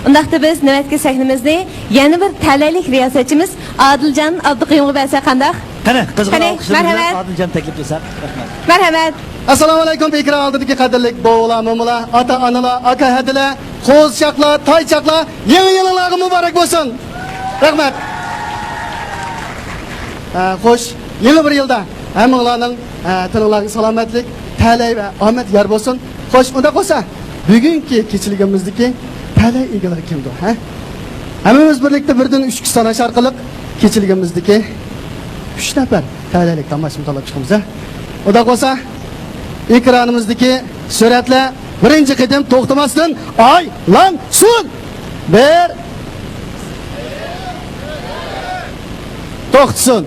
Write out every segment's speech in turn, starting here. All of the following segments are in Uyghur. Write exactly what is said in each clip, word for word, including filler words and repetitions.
ئۇنداقتا بىز نۆۋەتتىكى سەھنىمىزنى يەنە بىر تەلەيلىك رىياسەتچىمىز ئادىلجان ئابدۇقىيۇمغا بەرسەك قانداق؟ قېنى، قىزغىن قېنى، ئالقىشلىرىمىز بىلەن مەرھەمەت. ئادىلجان تەكلىپ قىلساق. رەھمەت. مەرھەمەت. ئەسسالامۇ ئەلەيكۇم، ئېكران ئالدىدىكى قەدىرلىك بوۋىلار، مومىلار، ئاتا-ئانىلار، ئاكا-ھەدىلەر، قوزىچاقلار، تايچاقلار، يېڭى يىلىڭلارغا مۇبارەك بولسۇن. رەھمەت. ئە، خوش، يېڭى بىر يىلدا ھەممىڭلارنىڭ، ئە، تېنىڭلارغا سالامەتلىك، تەلەي ۋە ئامەت يار بولسۇن. خوش، ئۇنداق بولسا، بۈگۈنكى كېچىلىكىمىزدىكى تەلەي ئىگىلىرى كىمدۇ، ھە؟ ھەممىمىز بىرلىكتە بىردىن ئۈچكە ساناش ئارقىلىق كېچىلىكىمىزدىكى ئۈچ نەپەر تەلەيلىك تاماشىبىن تاللاپ چىقىمىز، ھە؟ ئۇنداق بولسا، ئېكرانىمىزدىكى سۈرەتلەر بىرىنچى قېتىم توختىماستىن ئايلانسۇن! بىر، توختىسۇن!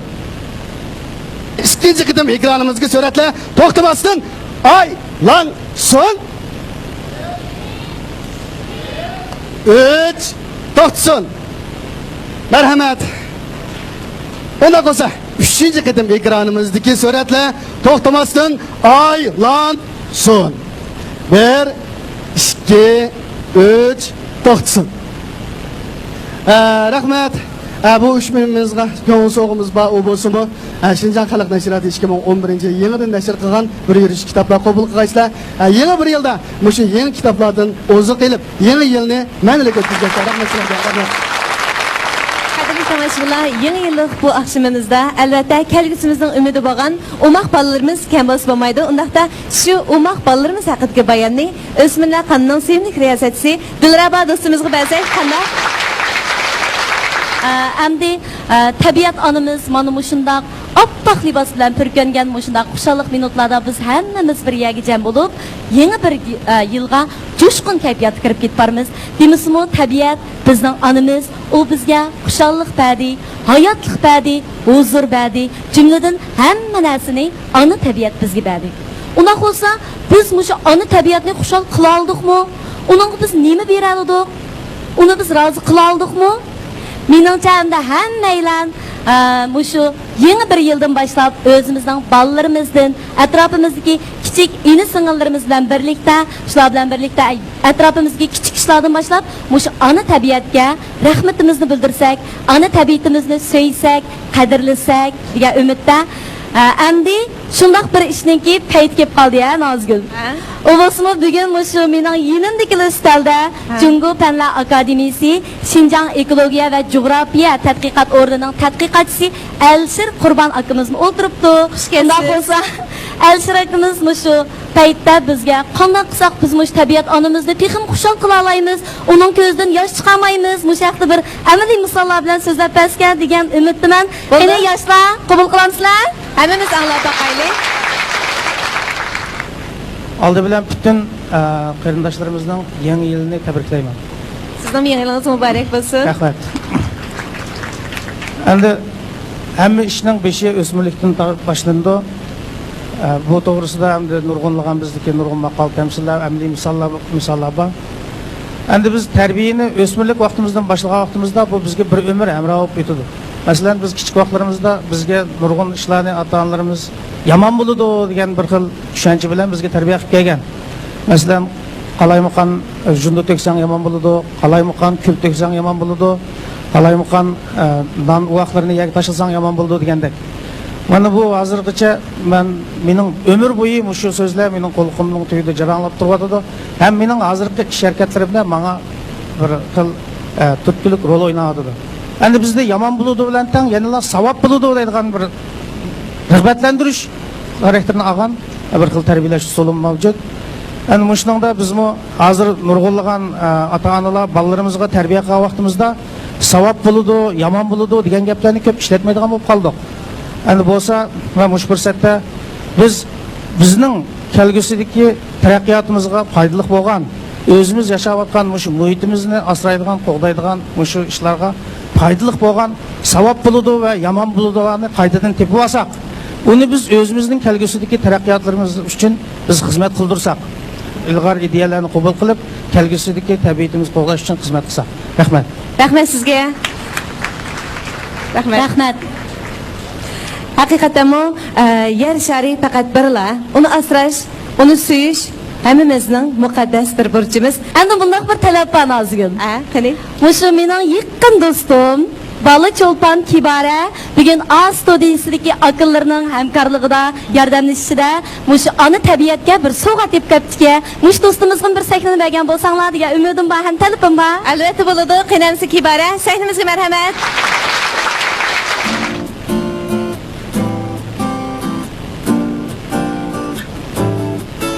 ئىككىنچى قېتىم ئېكرانىمىزدىكى سۈرەتلەر توختىماستىن ئايلانسۇن! ئۈچ، توختىسۇن! مەرھەمەت! ئۇنداق بولسا، ئۈچىنچى قېتىم ئېكرانىمىزدىكى سۈرەتلەر توختىماستىن ئايلانسۇن! بىر، ئىككى، ئۈچ، توختىسۇن! ئە، رەھمەت! ئە، بۇ ئۈچ مېھمىنىمىزغا كۆڭۈل سوۋغىمىز بار، ئۇ بولسىمۇ، ئە، شىنجاڭ خەلق نەشرىياتى ئىككى مىڭ ئون بىرىنچى يىل يېڭىدىن نەشر قىلغان بىر يۈرۈش كىتابلار قوبۇل قىلغايسىلەر. ئە، يېڭى بىر يىلدا مۇشۇ يېڭى كىتابلاردىن ئوزۇق ئېلىپ، يېڭى يىلنى مەنىلىك ئۆتكۈزگەيسىلەر. رەھمەت سىلەرگە. رەھمەت. قەدىرلىك تاماشىبىنلار، يېڭى يىللىق بۇ ئاخشىمىمىزدا، ئەلۋەتتە، كەلگۈسىمىزنىڭ ئۈمىدى بولغان ئوماق بالىلىرىمىز كەم بولسا بولمايدۇ. ئۇنداقتا شۇ ئوماق بالىلىرىمىز ھەققىدىكى باياننى ئۆسمۈرلەر قانىلىنىڭ سۆيۈملۈك رىياسەتچىسى دىلرەبا دوستىمىزغا بەرسەك قانداق؟ ئە، ئەمدى، ئە، تەبىئەت ئانىمىز مانا مۇشۇنداق ئاپئاق لىباس بىلەن پۈركەنگەن مۇشۇنداق خۇشاللىق مىنۇتلاردا بىز ھەممىمىز بىر يەرگە جەم بولۇپ، يېڭى بىر، ئە، يىلغا جۇشقۇن كەيپىياتتا كىرىپ كېتىپ بارىمىز. دېمىسىمۇ، تەبىئەت بىزنىڭ ئانىمىز، ئۇ بىزگە خۇشاللىق بەردى، ھاياتلىق بەردى، ھۇزۇر بەردى، جۈملىدىن ھەممە نەرسىنى ئانا تەبىئەت بىزگە بەردى. ئۇنداق بولسا، بىز مۇشۇ ئانا تەبىئەتنى خۇشال قىلالىدۇقمۇ؟ ئۇنىڭغا بىز نېمە بېرەلىدۇق؟ ئۇنى بىز رازى قىلالىدۇقمۇ؟ مېنىڭچە، ئەمدى ھەممەيلەن، ئە، مۇشۇ يېڭى بىر يىلدىن باشلاپ ئۆزىمىزنىڭ بالىلىرىمىزدىن، ئەتراپىمىزدىكى كىچىك ئىنى-سىڭىللىرىمىز بىلەن بىرلىكتە، شۇلار بىلەن بىرلىكتە ئەتراپىمىزدىكى كىچىك ئىشلاردىن باشلاپ، مۇشۇ ئانا تەبىئەتكە رەھمىتىمىزنى بىلدۈرسەك، ئانا تەبىئىتىمىزنى سۆيسەك، قەدىرلىسەك دېگەن ئۈمىدتە. ئە، ئەمدى شۇنداق بىر ئىشنىڭكى پەيتى كېلىپ قالدى، ھە، نازگۈل؟ ھە. ئۇ بولسىمۇ بۈگۈن مۇشۇ مېنىڭ يېنىمدىكىلا ئۈستەلدە ھە. جۇڭگو پەنلەر ئاكادېمىيىسى شىنجاڭ ئېكولوگىيە ۋە جۇغراپىيە تەتقىقات ئورنىنىڭ تەتقىقاتچىسى ئەلشىر قۇربان ئاكىمىزمۇ ئولتۇرۇپتۇ. خۇش كەلسىز. ئۇنداق بولسا، ئەلشىر ئاكىمىز مۇشۇ پەيتتە بىزگە قانداق قىلساق بىز مۇشۇ تەبىئەت ئانىمىزنى تېخىمۇ خۇشال قىلالايمىز، ئۇنىڭ كۆزىدىن ياش چىقارمايمىز، مۇشۇ ھەقتە بىر ئەمەلىي مىساللار بىلەن سۆزلەپ بەرسىكەن دېگەن ئۈمىدتىمەن. بولدى. قېنى ياشلار، قوبۇل قىلامسىلەر؟ ھەممىمىز ئاڭلاپ باقايلى. ئالدى بىلەن پۈتۈن، ئە، قېرىنداشلىرىمىزنىڭ يېڭى يىلىنى تەبرىكلەيمەن. سىزنىڭ يېڭى يىلىڭىز مۇبارەك بولسۇن. رەھمەت. ئەمدى ھەممە ئىشنىڭ بېشى ئۆسمۈرلۈكتىن تارتىپ باشلىنىدۇ. ئە، بۇ توغرىسىدا ئەمدى نۇرغۇنلىغان بىزدىكى نۇرغۇن ماقال، تەمسىللەر، ئەمەلىي مىساللار، مىساللار بار. ئەمدى بىز تەربىيەنى ئۆسمۈرلۈك ۋاقتىمىزدىن باشلىغان ۋاقتىمىزدا بۇ بىزگە بىر ئۆمۈر ھەمراھ بولۇپ ئۆتىدۇ. مەسىلەن، بىز كىچىك ۋاقىتلىرىمىزدا بىزگە نۇرغۇن ئىشلارنى ئاتا-ئانىلىرىمىز يامان بولىدۇ دېگەن بىر خىل چۈشەنچە بىلەن بىزگە تەربىيە قىلىپ كەلگەن. مەسىلەن، قالايمىقان، ئە، جۇندى تۆكسەڭ يامان بولىدۇ، قالايمىقان كۈل تۆكسەڭ يامان بولىدۇ، قالايمىقان، ئە، نان ئۇۋاقلىرىنى يەرگە تاشلىساڭ يامان بولىدۇ دېگەندەك. مانا بۇ ھازىرغىچە مەن، مېنىڭ ئۆمۈر بويى مۇشۇ سۆزلەر مېنىڭ قۇلىقىمنىڭ تۈۋىدە جاراڭلاپ تۇرۇۋاتىدۇ. ھەم مېنىڭ ھازىرقى ئىش ھەرىكەتلىرىمدە ماڭا بىر خىل، ئە، تۈرتكىلىك رول ئويناۋاتىدۇ. ئەمدى بىزدە يامان بولىدۇ بىلەن تەڭ يەنىلا ساۋاب بولىدۇ دەيدىغان بىر رىغبەتلەندۈرۈش خاراكتېرىنى ئالغان بىر خىل تەربىيەلەش ئۇسۇلىمۇ مەۋجۇت. ئەمدى مۇشۇنىڭدا بىزمۇ ھازىر نۇرغۇنلىغان، ئە، ئاتا-ئانىلار بالىلىرىمىزغا تەربىيە قىلغان ۋاقتىمىزدا ساۋاب بولىدۇ، يامان بولىدۇ دېگەن گەپلەرنى كۆپ ئىشلەتمەيدىغان بولۇپ قالدۇق. ئەمدى بولسا، مەن مۇشۇ پۇرسەتتە بىز، بىزنىڭ كەلگۈسىدىكى تەرەققىياتىمىزغا پايدىلىق بولغان، ئۆزىمىز ياشاۋاتقان مۇشۇ مۇھىتىمىزنى ئاسرايدىغان، قوغدايدىغان مۇشۇ ئىشلارغا پايدىلىق بولغان، ساۋاب بولىدۇ ۋە يامان بولىدۇلارنى قايتىدىن تېپىۋالساق، ئۇنى بىز ئۆزىمىزنىڭ كەلگۈسىدىكى تەرەققىياتلىرىمىز ئۈچۈن بىز خىزمەت قىلدۇرساق، ئىلغار ئىدىيەلەرنى قوبۇل قىلىپ، كەلگۈسىدىكى تەبىئىتىمىزنى قوغداش ئۈچۈن خىزمەت قىلساق. رەھمەت. رەھمەت سىزگە. رەھمەت. رەھمەت. ھەقىقەتەنمۇ، ئە، يەر شارى پەقەت بىرلا. ئۇنى ئاسراش، ئۇنى سۆيۈش، ھەممىمىزنىڭ مۇقەددەس بىر بۇرچىمىز. ئەمدى مۇنداق بىر تەلەپ بار، نازىگۈل. ھە، قېنى؟ مۇشۇ مېنىڭ يېقىن دوستۇم، بالا چولپان كىبارە بۈگۈن ئا ستۇدىيىسىدىكى ئاكىلىرىنىڭ ھەمكارلىقىدا، ياردەملىشىشىدە مۇشۇ ئانا تەبىئەتكە بىر سوۋغات ئېلىپ كەپتىكەن. مۇشۇ دوستىمىزغىمۇ بىر سەھنىنى بەرگەن بولساڭلار دېگەن ئۈمىدىم بار ھەم تەلىپىم بار. ئەلۋەتتە بولىدۇ. قېنى ئەمىسە كىبارە، سەھنىمىزگە مەرھەمەت.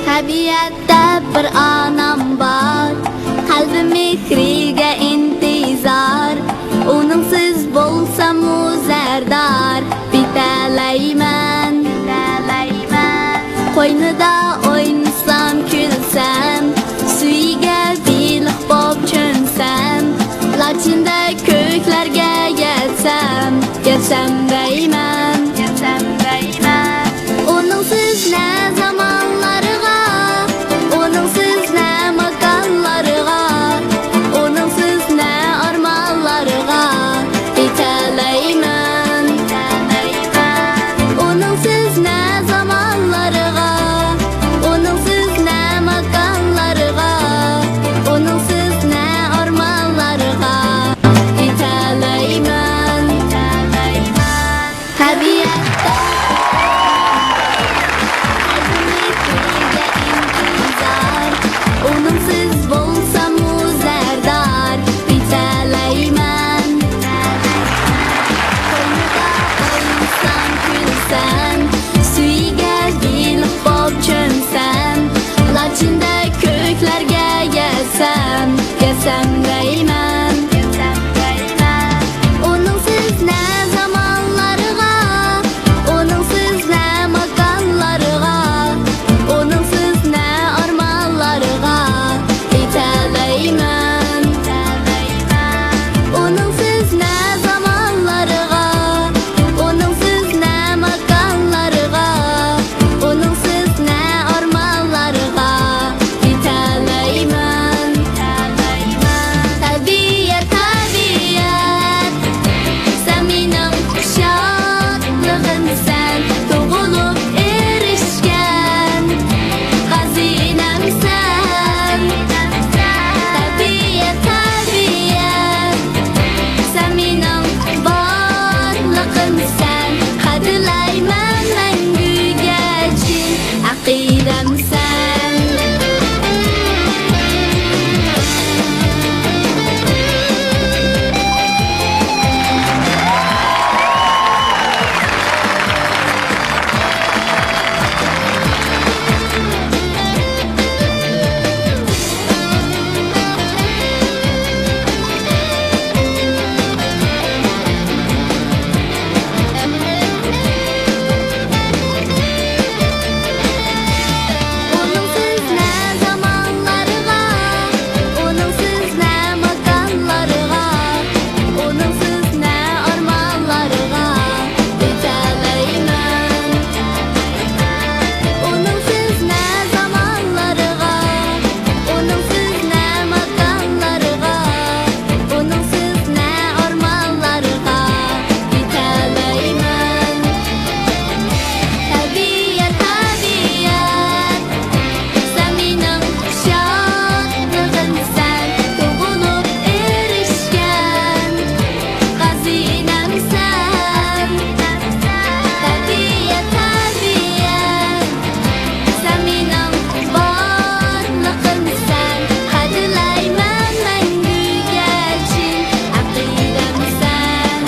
تەبىئەتتە بىر ئانام بار، قەلبىم مېھرىگە ئىنتىزار. ئۇنىڭسىز بولساممۇ زەردار، پېتەلەيمەن. قوينىدا ئوينىسام، كۈلسەم، سۈيىگە بېلىق بوپ چۆمسەم، لاچىندەك كۆكلەرگە يەتسەم، يەتسەم دەيمەن. ئۇنىڭسىز نە زامانلارغا، ئۇنىڭسىز نە ماكانلارغا، ئۇنىڭسىز نە ئارمانلارغا يېتەلەيمەن. ئۇنىڭسىز نە زامانلارغا، ئۇنىڭسىز نە ماكانلارغا، ئۇنىڭسىز نە ئارمانلارغا يېتەلەيمەن. تەبىئەتتە قەلبىمىز بىرگە ئىنتىزار. ئۇنىڭسىز بولساممۇ زەردار، بىتەلەيمەن. قوينىدا ئوينىسام، كۈلسەم، سۈيىگە بېلىق بوپ چۆمسەم، لاچىندەك كۆكلەرگە يەتسەم، يەتسەم دەيمەن. ئۇنىڭسىز نە زامانلارغا، ئۇنىڭسىز نە ماكانلارغا، ئۇنىڭسىز نە ئارمانلارغا يېتەلەيمەن. ئۇنىڭسىز نە زامانلارغا، ئۇنىڭسىز نە ماكانلارغا، ئۇنىڭسىز نە ئارمانلارغا يېتەلەيمەن. تەبىئەت، تەبىئەت، سەن مېنىڭ شادلىقىمسەن، تۇغۇلۇپ ئېرىشكەن خەزىنەمسەن. تەبىئەت، تەبىئەت، سەن مېنىڭ بارلىقىمسەن، قەدىرلەيمەن مەڭگۈگەچىن ئەقىدەمسەن. ئۇنىڭسىز نە زامانلارغا، ئۇنىڭسىز نە ماكانلارغا، ئۇنىڭسىز نە ئارمانلارغا يېتەلەيمەن. ئۇنىڭسىز نە زامانلارغا، ئۇنىڭسىز نە ماكانلارغا، ئۇنىڭسىز نە ئارمانلارغا يېتەلەيمەن. تەبىئەت، تەبىئەت، سەن مېنىڭ شادلىقىمسەن، تۇغۇلۇپ ئېرىشكەن خەزىنەمسەن. تەبىئەت، تەبىئەت، سەن مېنىڭ بارلىقىمسەن، قەدىرلەيمەن مەڭگۈگەچىن ئەقىدەمسەن.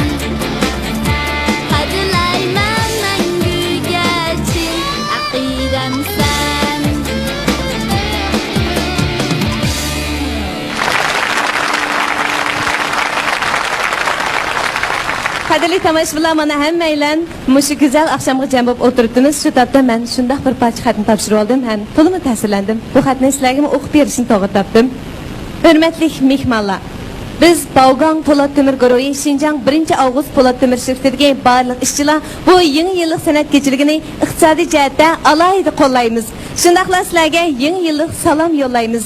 قەدىرلەيمەن مەڭگۈگەچىن ئەقىدەمسەن. قەدىرلىك تاماشىبىنلار، مانا ھەممەيلەن مۇشۇ گۈزەل ئاخشامغا جەم بولۇپ ئولتۇرۇپتىمىز. شۇ تاپتا مەن شۇنداق بىر پارچە خەتنى تاپشۇرۇۋالدىم ھەم تولىمۇ تەسىرلەندىم. بۇ خەتنى سىلەرگىمۇ ئوقۇپ بېرىشنى توغرا تاپتىم. ھۆرمەتلىك مېھمانلار! بىز باۋگاڭ پولات تۆمۈر گۇرۇھى شىنجاڭ بىرىنچى ئاۋغۇست پولات تۆمۈر شىركىتىدىكى بارلىق ئىشچىلار بۇ يېڭى يىللىق سەنئەت كېچىلىكىنى ئىقتىسادىي جەھەتتە ئالاھىدە قوللايمىز. شۇنداقلا سىلەرگە يېڭى يىللىق سالام يوللايمىز.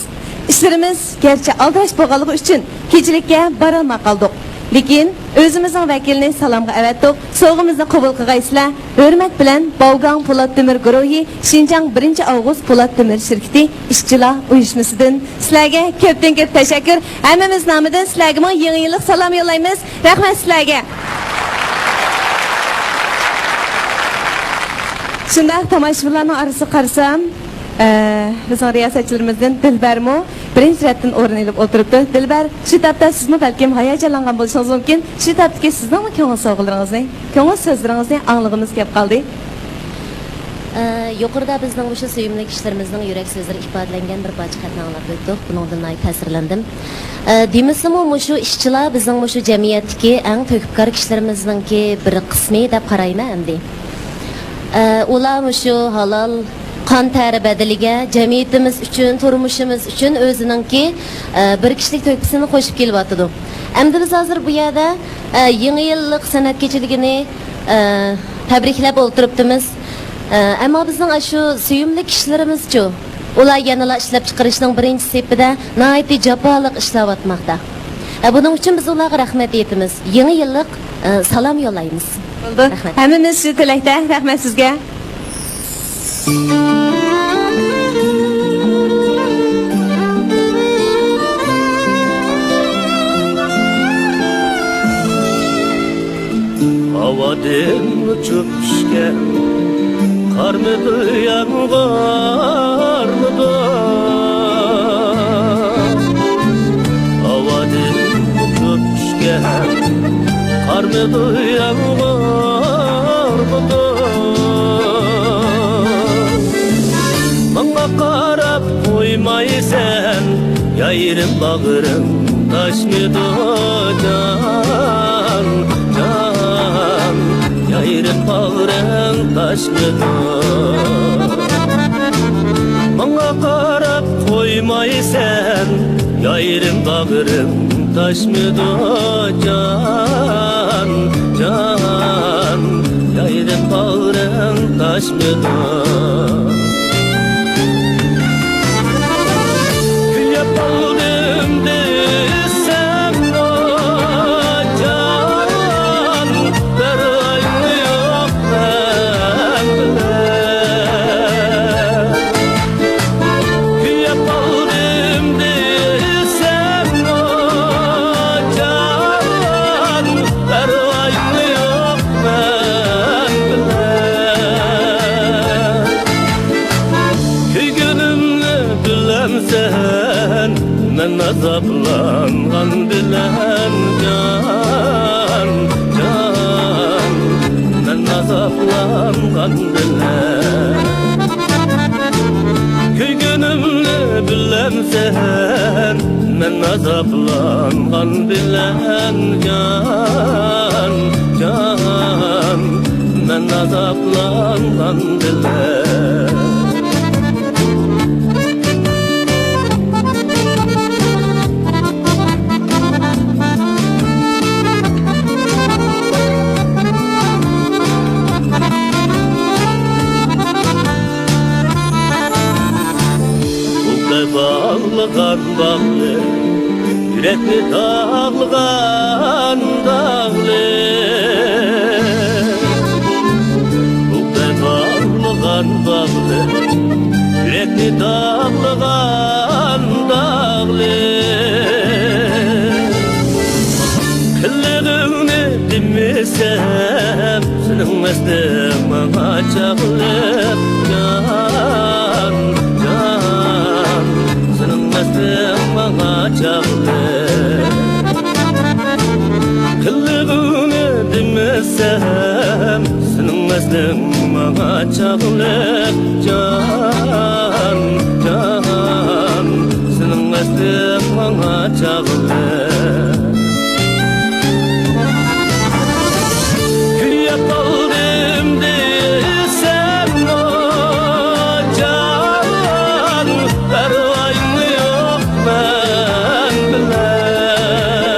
ئىشلىرىمىز گەرچە ئالدىراش بولغانلىقى ئۈچۈن كېچىلىككە بارالماي قالدۇق. لېكىن ئۆزىمىزنىڭ ۋەكىلىنى سالامغا ئەۋەتتۇق، سوۋغىمىزنى قوبۇل قىلغايسىلەر. ھۆرمەت بىلەن، باۋگاڭ پولات تۆمۈر گۇرۇھى، شىنجاڭ بىرىنچى ئاۋغۇست پولات تۆمۈر شىركىتى ئىشچىلار ئۇيۇشمىسىدىن سىلەرگە كۆپتىن كۆپ تەشەككۈر. ھەممىمىز نامىدىن سىلەرگىمۇ يېڭى يىللىق سالام يوللايمىز. رەھمەت سىلەرگە. شۇنداق، تاماشىبىنلارنىڭ ئارىسىغا قارىسام، ئە، بىزنىڭ رىياسەتچىلىرىمىزدىن دىلبەرمۇ بىرىنچى رەتتىن ئورۇن ئېلىپ ئولتۇرۇپتۇ. دىلبەر، شۇ تاپتا سىزمۇ بەلكىم ھاياجانلانغان بولۇشىڭىز مۇمكىن. شۇ تاپتىكى سىزنىڭمۇ كۆڭۈل سوۋغىلىرىڭىزنى، كۆڭۈل سۆزلىرىڭىزنى ئاڭلىغۇمىز كېلىپ قالدى. ئە، يۇقىرىدا بىزنىڭ مۇشۇ سۆيۈملۈك كىشىلىرىمىزنىڭ يۈرەك سۆزلىرى ئىپادىلەنگەن بىر پارچە خەتنى ئاڭلاپ ئۆتتۇق. بۇنىڭدىن ناھايىتى تەسىرلەندىم. ئە، دېمىسىمۇ، مۇشۇ ئىشچىلار بىزنىڭ مۇشۇ جەمئىيەتتىكى ئەڭ تۆھپىكار كىشىلىرىمىزنىڭكى بىر قىسمى دەپ قارايمەن ئەمدى. ئە، ئۇلار مۇشۇ ھالال قان تەرى بەدىلىگە جەمئىيىتىمىز ئۈچۈن، تۇرمۇشىمىز ئۈچۈن ئۆزىنىڭكى، ئە، بىر كىشىلىك تۆھپىسىنى قوشۇپ كېلىۋاتىدۇ. ئەمدى بىز ھازىر بۇ يەردە، ئە، يېڭى يىللىق سەنئەت كېچىلىكىنى، ئە، تەبرىكلەپ ئولتۇرۇپتىمىز. ئە، ئەمما بىزنىڭ ئاشۇ سۆيۈملۈك كىشىلىرىمىزچۇ؟ ئۇلار يەنىلا ئىشلەپچىقىرىشنىڭ بىرىنچى سېپىدە ناھايىتى جاپالىق ئىشلەۋاتماقتا. ئە، بۇنىڭ ئۈچۈن بىز ئۇلارغا رەھمەت ئېيتىمىز. يېڭى يىللىق، ئە، سالام يوللايمىز. بولدى. رەھمەت. ھەممىمىز شۇ تىلەكتە. رەھمەت سىزگە. ھاۋادىن ئۇچۇپ چۈشكەن قارمىدۇ، يامغۇرمىدۇ؟ ھاۋادىن ئۇچۇپ چۈشكەن قارمىدۇ، يامغۇرمىدۇ؟ ماڭا قاراپ قويمايسەن، يايرىم باغرىڭ تاشمىدۇ، جان، جان؟ يايرىم باغرىڭ تاشمىدۇ؟ ماڭا قاراپ قويمايسەن، يايرىم باغرىڭ تاشمىدۇ، جان، جان؟ يايرىم باغرىڭ تاشمىدۇ؟ كۆيۈپ قالدىم دېسەممۇ، جان، بىر ئاينى يوق مەن بىلەن. كۆيۈپ قالدىم دېسەممۇ، جان، پەرۋايىڭ يوق مەن بىلەن. كۆيگىنىمنى بىلەمسەن، مەن ئازابلانغان بىلەن، جان، جان، مەن ئازابلانغان بىلەن. كۆيگىنىمنى بىلەمسەن، مەن ئازابلانغان بىلەن، جان، جان، مەن ئازابلانغان بىلەن. بۇ بەبالىغان باغلى، يۈرەكنى داغلىغان داغلى. بۇ بەبالىغان باغلى، يۈرەكنى داغلىغان داغلى. قىلىغىڭنى دېمىسەم، سېنىڭ ۋەسلىڭ ماڭا چاغلىق، جان، جان، سېنىڭ ۋەسلىڭ ماڭا چاغلىق. قىلىغىڭنى دېمىسەم، سېنىڭ ۋەسلىڭ ماڭا چاغلىق، جان، جان، سېنىڭ ۋەسلىڭ ماڭا چاغلىق. كۆيۈپ قالدىم دېسەممۇ، جان، پەرۋايىڭ يوق مەن بىلەن.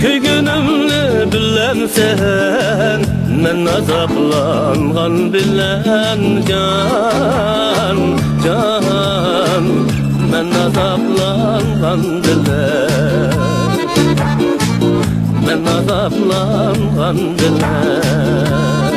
كۆيگىنىمنى بىلەمسەن، مەن ئازابلانغان بىلەن، جان، جان، مەن ئازابلانغان بىلەن. ئازابلانغان بىلەن.